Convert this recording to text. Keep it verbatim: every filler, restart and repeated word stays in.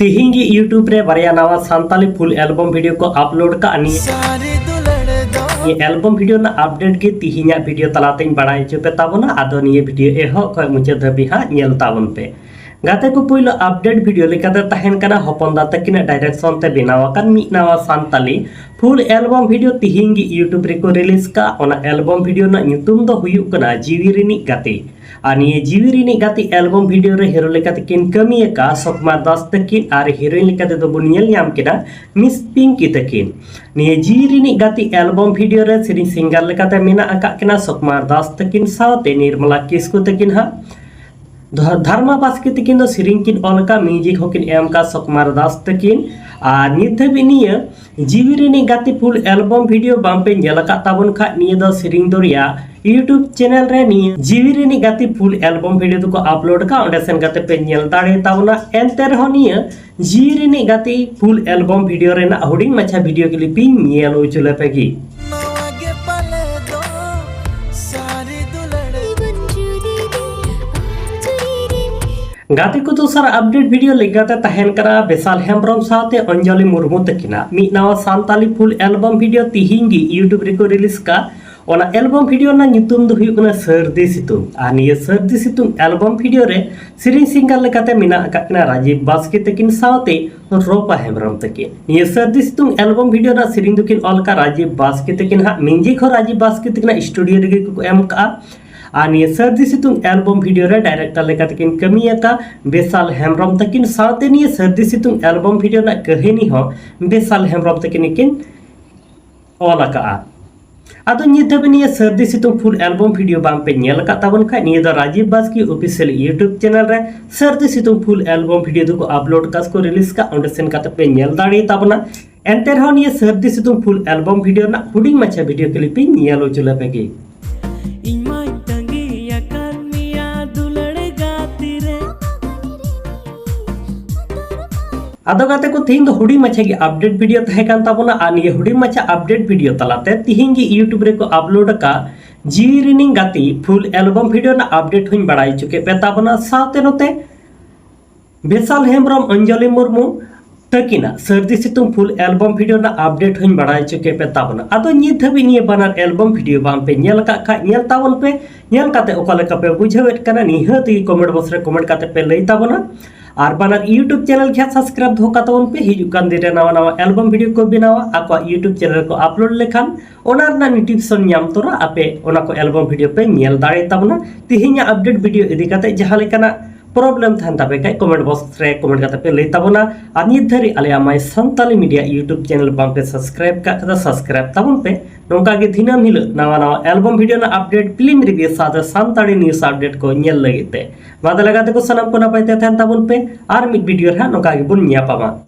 ᱛᱤᱦᱤᱧ ᱜᱮ YouTube ᱨᱮ ᱵᱟᱨᱭᱟ ᱱᱟᱣᱟ ᱥᱟᱱᱛᱟᱞᱤ full album video ᱠᱚ upload ᱠᱟᱜᱼᱟ᱾ ᱱᱤᱭᱟᱹ ᱱᱤᱭᱟᱹ album video ᱨᱮᱱᱟᱜ update ᱜᱮ ᱛᱤᱦᱤᱧᱟᱜ video ᱛᱟᱞᱟᱛᱮᱧ ᱵᱟᱲᱟᱭ ᱦᱚᱪᱚ ᱯᱮ ᱛᱟᱵᱚᱱᱟ᱾ ᱟᱫᱚ ᱱᱤᱭᱟᱹ video ᱮᱦᱚᱵ ᱠᱷᱚᱱ ᱢᱩᱪᱟᱹᱫ ᱫᱷᱟᱹᱵᱤᱡ ᱦᱟᱸᱜ ᱧᱮᱞ ᱛᱟᱵᱚᱱ ᱯᱮ᱾ ᱜᱟᱛᱮ ᱠᱚ, ᱯᱳᱭᱞᱳ update video ᱞᱮᱠᱟᱛᱮ ᱛᱟᱦᱮᱱ ᱠᱟᱱᱟ ᱦᱚᱯᱚᱱ ᱫᱟ ᱛᱟᱹᱠᱤᱱᱟᱜ direction ᱛᱮ ᱵᱮᱱᱟᱣ ᱟᱠᱟᱱ ᱢᱤᱫ ᱱᱟᱣᱟ ᱥᱟᱱᱛᱟᱞᱤ full album video ᱛᱤᱦᱤᱧ ᱜᱮ YouTube ᱨᱮᱠᱚ release ᱠᱟᱜᱼᱟ᱾ ᱚᱱᱟ album video ᱨᱮᱱᱟᱜ ᱧᱩᱛᱩᱢ ᱫᱚ ᱦᱩᱭᱩᱜ ᱠᱟᱱᱟ ᱡᱤᱣᱤ ᱨᱤᱱᱤᱡ ᱜᱟᱛᱮ᱾ ᱟᱨ ᱱᱤᱭᱟᱹ ᱡᱤᱣᱤ ᱨᱤᱱᱤᱡ ᱜᱟᱛᱮ album video ᱨᱮ hero ᱞᱮᱠᱟᱛᱮ ᱠᱤᱱ ᱠᱟᱹᱢᱤ ᱟᱠᱟᱫ ᱥᱩᱠᱩᱢᱟᱨ ᱫᱟᱥ ᱛᱟᱹᱠᱤᱱ ᱟᱨ heroine ᱞᱮᱠᱟᱛᱮ ᱫᱚ ᱵᱚᱱ ᱧᱮᱞ ᱧᱟᱢ ᱠᱮᱫᱟ ᱢᱤᱥ ᱯᱤᱝᱠᱤ ᱛᱟᱹᱠᱤᱱ᱾ ᱱᱤᱭᱟᱹ ᱡᱤᱣᱤ ᱨᱤᱱᱤᱡ ᱜᱟᱛᱮ album video ᱨᱮ ᱥᱮᱨᱮᱧ singer ᱞᱮᱠᱟᱛᱮ ᱢᱮᱱᱟᱜ ᱟᱠᱟᱫ ᱠᱤᱱᱟ ᱥᱩᱠᱩᱢᱟᱨ ᱫᱟᱥ ᱛᱟᱹᱠᱤᱱ ᱥᱟᱶᱛᱮ ᱱᱤᱨᱢᱚᱞᱟ ᱠᱤᱥᱠᱩ ᱛᱟᱹᱠᱤᱱ ᱦᱟᱸᱜ᱾ ᱫᱷᱟ-, ᱫᱷᱟᱨᱢᱟ ᱵᱟᱥᱠᱮ ᱛᱟᱹᱠᱤᱱ ᱫᱚ ᱥᱮᱨᱮᱧ ᱠᱤᱱ ᱚᱞ ᱟᱠᱟᱫ, music ᱦᱚᱸᱠᱤᱱ ᱮᱢ ᱟᱠᱟᱫ ᱥᱩᱠᱩᱢᱟᱨ ᱫᱟᱥ ᱛᱟᱹᱠᱤᱱ᱾ ᱟᱨ ᱱᱤᱛ ᱫᱷᱟᱹᱵᱤᱡ ᱱᱤᱭᱟᱹ ᱡᱤᱣᱤ ᱨᱤᱱᱤᱡ ᱜᱟᱛᱮ full album video ᱵᱟᱝ ᱯᱮ ᱧᱮᱞ ᱟᱠᱟᱫ ᱛᱟᱵᱚᱱ ᱠᱷᱟᱡ, ᱱᱤᱭᱟᱹ ᱫᱚ ᱥᱮᱨᱮᱧ ᱫᱚᱨᱭᱟ YouTube channel ᱨᱮ ᱱᱤᱭᱟᱹ ᱡᱤᱣᱤ ᱨᱤᱱᱤᱡ ᱜᱟᱛᱮ full album video ᱫᱚᱠᱚ upload ᱟᱠᱟᱫ᱾ ᱚᱸᱰᱮ ᱥᱮᱱ ᱠᱟᱛᱮ ᱯᱮ ᱧᱮᱞ ᱫᱟᱲᱮ ᱛᱟᱵᱚᱱᱟ᱾ ᱮᱱᱛᱮ ᱨᱮᱦᱚᱸ ᱱᱤᱭᱟᱹ ᱡᱤᱣᱤ ᱨᱤᱱᱤᱡ ᱜᱟᱛᱮ full album video ᱨᱮᱱᱟᱜ ᱦᱩᱰᱤᱧ ᱢᱟᱪᱷᱟ video clip ᱤᱧ ᱧᱮᱞ ᱦᱚᱪᱚ ᱞᱮᱯᱮ ᱜᱮ᱾ ᱜᱟᱛᱮ ᱠᱚ, ᱫᱚᱥᱟᱨ update video ᱞᱮᱠᱟᱛᱮ ᱛᱟᱦᱮᱱ ᱠᱟᱱᱟ ᱵᱮᱥᱟᱞ ᱦᱮᱢᱵᱨᱚᱢ ᱥᱟᱶᱛᱮ ᱚᱧᱡᱚᱞᱤ ᱢᱩᱨᱢᱩ ᱛᱟᱹᱠᱤᱱᱟᱜ ᱢᱤᱫ ᱱᱟᱣᱟ ᱥᱟᱱᱛᱟᱞᱤ full album video ᱛᱤᱦᱤᱧ ᱜᱮ YouTube ᱨᱮᱠᱚ release ᱠᱟᱜ᱾ ᱚᱱᱟ album video ᱨᱮᱱᱟᱜ ᱧᱩᱛᱩᱢ ᱫᱚ ᱦᱩᱭᱩᱜ ᱠᱟᱱᱟ ᱥᱟᱹᱨᱫᱤ ᱥᱤᱛᱩᱝ᱾ ᱟᱨ ᱱᱤᱭᱟᱹ ᱥᱟᱹᱨᱫᱤ ᱥᱤᱛᱩᱝ album video ᱨᱮ ᱥᱮᱨᱮᱧ singer ᱞᱮᱠᱟᱛᱮ ᱢᱮᱱᱟᱜ ᱟᱠᱟᱫ ᱠᱤᱱᱟ ᱨᱟᱡᱤᱵ ᱵᱟᱥᱠᱮ ᱛᱟᱹᱠᱤᱱ ᱥᱟᱶᱛᱮ ᱨᱚᱯᱟ ᱦᱮᱢᱵᱨᱚᱢ ᱛᱟᱹᱠᱤᱱ᱾ ᱱᱤᱭᱟᱹ ᱥᱟᱹᱨᱫᱤ ᱥᱤᱛᱩᱝ album video ᱨᱮᱱᱟᱜ ᱥᱮᱨᱮᱧ ᱫᱚᱠᱤᱱ ᱚᱞ ᱟᱠᱟᱫ ᱨᱟᱡᱤᱵ ᱵᱟᱥᱠᱮ ᱛᱟᱹᱠᱤᱱ ᱦᱟᱸᱜ᱾ music ᱦᱚᱸ ᱨᱟᱡᱤᱵ ᱵᱟᱥᱠᱮ ᱛᱟᱹᱠᱤᱱᱟᱜ studio ᱨᱮᱜᱮ ᱠᱚ ᱮᱢ ᱠᱟᱜᱼᱟ᱾ ᱟᱨ ᱱᱤᱭᱟᱹ ᱥᱟᱹᱨᱫᱤ ᱥᱤᱛᱩᱝ album video ᱨᱮ director ᱞᱮᱠᱟᱛᱮ ᱠᱤᱱ ᱠᱟᱹᱢᱤ ᱟᱠᱟᱫ ᱵᱮᱥᱟᱞ ᱦᱮᱢᱵᱨᱚᱢ ᱛᱟᱹᱠᱤᱱ ᱥᱟᱶᱛᱮ ᱱᱤᱭᱟᱹ ᱥᱟᱹᱨᱫᱤ ᱥᱤᱛᱩᱝ album video ᱨᱮᱱᱟᱜ ᱠᱟᱹᱦᱱᱤ ᱦᱚᱸ ᱵᱮᱥᱟᱞ ᱦᱮᱢᱵᱨᱚᱢ ᱛᱟᱹᱠᱤᱱ ᱜᱮᱠᱤᱱ ᱚᱞ ᱟᱠᱟᱫᱼᱟ᱾ ᱟᱫᱚ ᱱᱤᱛ ᱫᱷᱟᱹᱵᱤᱡ ᱱᱤᱭᱟᱹ ᱥᱟᱹᱨᱫᱤ ᱥᱤᱛᱩᱝ full album video ᱵᱟᱝ ᱯᱮ ᱧᱮᱞ ᱟᱠᱟᱫ ᱛᱟᱵᱚᱱ ᱠᱷᱟᱡ, ᱱᱤᱭᱟᱹ ᱫᱚ ᱨᱟᱡᱤᱵ ᱵᱟᱥᱠᱮ official YouTube channel ᱨᱮ ᱥᱟᱹᱨᱫᱤ ᱥᱤᱛᱩᱝ full album video ᱫᱚᱠᱚ upload ᱠᱟᱜ ᱥᱮ ᱠᱚ release ᱠᱟᱜ, ᱚᱸᱰᱮ ᱥᱮᱱ ᱠᱟᱛᱮ ᱯᱮ ᱧᱮᱞ ᱫᱟᱲᱮ ᱛᱟᱵᱚᱱᱟ᱾ ᱮᱱᱛᱮ ᱨᱮᱦᱚᱸ ᱱᱤᱭᱟᱹ ᱥᱟᱹᱨᱫᱤ ᱥᱤᱛᱩᱝ full album video ᱨᱮᱱᱟᱜ ᱦᱩᱰᱤᱧ ᱢᱟᱪᱷᱟ video clip ᱤᱧ ᱧᱮᱞ ᱦᱚᱪᱚ ᱞᱮᱯᱮ ᱜᱮ᱾ ᱤᱧ ᱢᱟᱧ ᱛᱟᱺᱜᱤ ᱟᱠᱟᱫ ᱢᱮᱭᱟ ᱫᱩᱞᱟᱹᱲ ᱜᱟᱛᱮ ᱨᱮ᱾ ᱟᱫᱚ ᱜᱟᱛᱮ ᱠᱚ, ᱛᱤᱦᱤᱧ ᱫᱚ ᱦᱩᱰᱤᱧ ᱢᱟᱪᱷᱟ ᱜᱮ update video ᱛᱟᱦᱮᱸ ᱠᱟᱱ ᱛᱟᱵᱚᱱᱟ᱾ ᱟᱨ ᱱᱤᱭᱟᱹ ᱦᱩᱰᱤᱧ ᱢᱟᱪᱷᱟ update video ᱛᱟᱞᱟᱛᱮ ᱛᱤᱦᱤᱧ ᱜᱮ YouTube ᱨᱮᱠᱚ upload ᱟᱠᱟᱫ ᱡᱤᱣᱤ ᱨᱤᱱᱤᱡ ᱜᱟᱛᱮ full album video ᱨᱮᱱᱟᱜ update ᱦᱚᱸᱧ ᱵᱟᱲᱟᱭ ᱦᱚᱪᱚ ᱠᱮᱫ ᱯᱮ ᱛᱟᱵᱚᱱᱟ᱾ ᱥᱟᱶᱛᱮ ᱱᱚᱛᱮ ᱵᱮᱥᱟᱞ ᱦᱮᱢᱵᱨᱚᱢ, ᱚᱧᱡᱚᱞᱤ ᱢᱩᱨᱢᱩ ᱛᱟᱹᱠᱤᱱᱟᱜ ᱥᱟᱹᱨᱫᱤ ᱥᱤᱛᱩᱝ ᱯᱷᱩᱞ ᱮᱞᱵᱟᱢ ᱵᱷᱤᱰᱤᱭᱳ ᱨᱮᱱᱟᱜ ᱟᱯᱰᱮᱴ ᱦᱚᱸᱧ ᱵᱟᱲᱟᱭ ᱦᱚᱪᱚ ᱠᱮᱫ ᱯᱮ ᱛᱟᱵᱚᱱᱟ᱾ ᱟᱫᱚ ᱱᱤᱛ ᱫᱷᱟᱹᱵᱤᱡ ᱱᱤᱭᱟᱹ ᱵᱟᱱᱟᱨ ᱮᱞᱵᱟᱢ ᱵᱷᱤᱰᱤᱭᱳ ᱵᱟᱝ ᱯᱮ ᱧᱮᱞ ᱟᱠᱟᱫ ᱠᱷᱟᱡ, ᱧᱮᱞ ᱛᱟᱵᱚᱱ ᱯᱮ᱾ ᱧᱮᱞ ᱠᱟᱛᱮ ᱚᱠᱟ ᱞᱮᱠᱟ ᱯᱮ ᱵᱩᱡᱷᱟᱹᱣᱮᱫ ᱠᱟᱱᱟ, ᱱᱤᱦᱟᱹᱛ ᱜᱮ ᱠᱚᱢᱮᱱᱴ ᱵᱚᱠᱥ ᱨᱮ ᱠᱚᱢᱮᱱᱴ ᱠᱟᱛᱮ ᱯᱮ ᱞᱟᱹᱭ ᱛᱟᱵᱚᱱᱟ᱾ ᱟᱨ ᱵᱟᱱᱟᱨ ᱤᱭᱩᱴᱩᱵᱽ ᱪᱮᱱᱮᱞ ᱜᱮ ᱦᱟᱸᱜ ᱥᱟᱵᱥᱠᱨᱟᱭᱤᱵ ᱫᱚᱦᱚ ᱠᱟᱛᱟᱵᱚᱱ ᱯᱮ᱾ ᱦᱤᱡᱩᱜ ᱠᱟᱱ ᱫᱤᱱ ᱨᱮ ᱱᱟᱣᱟ ᱱᱟᱣᱟ ᱮᱞᱵᱟᱢ ᱵᱷᱤᱰᱤᱭᱳ ᱠᱚ ᱵᱮᱱᱟᱣᱟ, ᱟᱠᱚᱣᱟᱜ ᱤᱭᱩᱴᱩᱵᱽ ᱪᱮᱱᱮᱞ ᱨᱮᱠᱚ ᱟᱯᱞᱳᱰ ᱞᱮᱠᱷᱟᱱ ᱚᱱᱟ ᱨᱮᱱᱟᱜ ᱱᱳᱴᱤᱯᱷᱤᱠᱮᱥᱚᱱ ᱧᱟᱢ ᱛᱚᱨᱟ ᱟᱯᱮ ᱚᱱᱟ ᱠᱚ ᱮᱞᱵᱟᱢ ᱵᱷᱤᱰᱤᱭᱳ ᱯᱮ ᱧᱮᱞ ᱫᱟᱲᱮ ᱛᱟᱵᱚᱱᱟ᱾ ᱛᱮᱦᱮᱧᱟᱜ ᱟᱯᱰᱮᱴ ᱵᱷᱤᱰᱤᱭᱳ ᱤᱫᱤ ᱠᱟᱛᱮ ᱡᱟᱦᱟᱸ ᱞᱮᱠᱟᱱᱟᱜ ᱯᱨᱚᱵᱞᱮᱢ ᱛᱟᱦᱮᱱ ᱛᱟᱯᱮ ᱠᱷᱟᱡ, ᱠᱚᱢᱮᱱᱴ ᱵᱚᱠᱥ ᱨᱮ ᱠᱚᱢᱮᱱᱴ ᱠᱟᱛᱮ ᱯᱮ ᱞᱟᱹᱭ ᱛᱟᱵᱚᱱᱟ᱾ ᱟᱨ ᱱᱤᱛ ᱫᱷᱟᱹᱨᱤᱡ ᱟᱞᱮᱭᱟᱜ ᱢᱟᱭ ᱥᱟᱱᱛᱟᱞᱤ ᱢᱤᱰᱤᱭᱟ ᱤᱭᱩᱴᱩᱵᱽ ᱪᱮᱱᱮᱞ ᱵᱟᱝ ᱯᱮ ᱥᱟᱵᱥᱠᱨᱟᱭᱤᱵ ᱠᱟᱜ ᱠᱷᱟᱡ ᱫᱚ ᱥᱟᱵᱥᱠᱨᱟᱭᱤᱵ ᱛᱟᱵᱚᱱ ᱯᱮ᱾ ᱱᱚᱝᱠᱟ ᱜᱮ ᱫᱤᱱᱟᱹᱢ ᱦᱤᱞᱳᱜ ᱱᱟᱣᱟ ᱱᱟᱣᱟ ᱮᱞᱵᱟᱢ ᱵᱷᱤᱰᱤᱭᱳ ᱨᱮᱱᱟᱜ ᱟᱯᱰᱮᱴ, ᱯᱷᱤᱞᱢ ᱨᱤᱵᱷᱤᱭᱩ ᱥᱟᱶᱛᱮ ᱥᱟᱱᱛᱟᱲᱤ ᱱᱤᱭᱩᱡᱽ ᱟᱯᱰᱮᱴ ᱠᱚ ᱧᱮᱞ ᱞᱟᱹᱜᱤᱫ ᱛᱮ᱾ ᱢᱟ ᱛᱟᱦᱞᱮ ᱜᱟᱛᱮ ᱠᱚ, ᱥᱟᱱᱟᱢ ᱠᱚ ᱱᱟᱯᱟᱭ ᱛᱮ ᱛᱟᱦᱮᱱ ᱛᱟᱵᱚᱱ ᱯᱮ᱾ ᱟᱨ ᱢᱤᱫ ᱵᱷᱤᱰᱤᱭᱳ ᱨᱮ ᱦᱟᱸᱜ ᱱᱚᱝᱠᱟ ᱜᱮᱵᱚᱱ ᱧᱟᱯᱟᱢᱟ᱾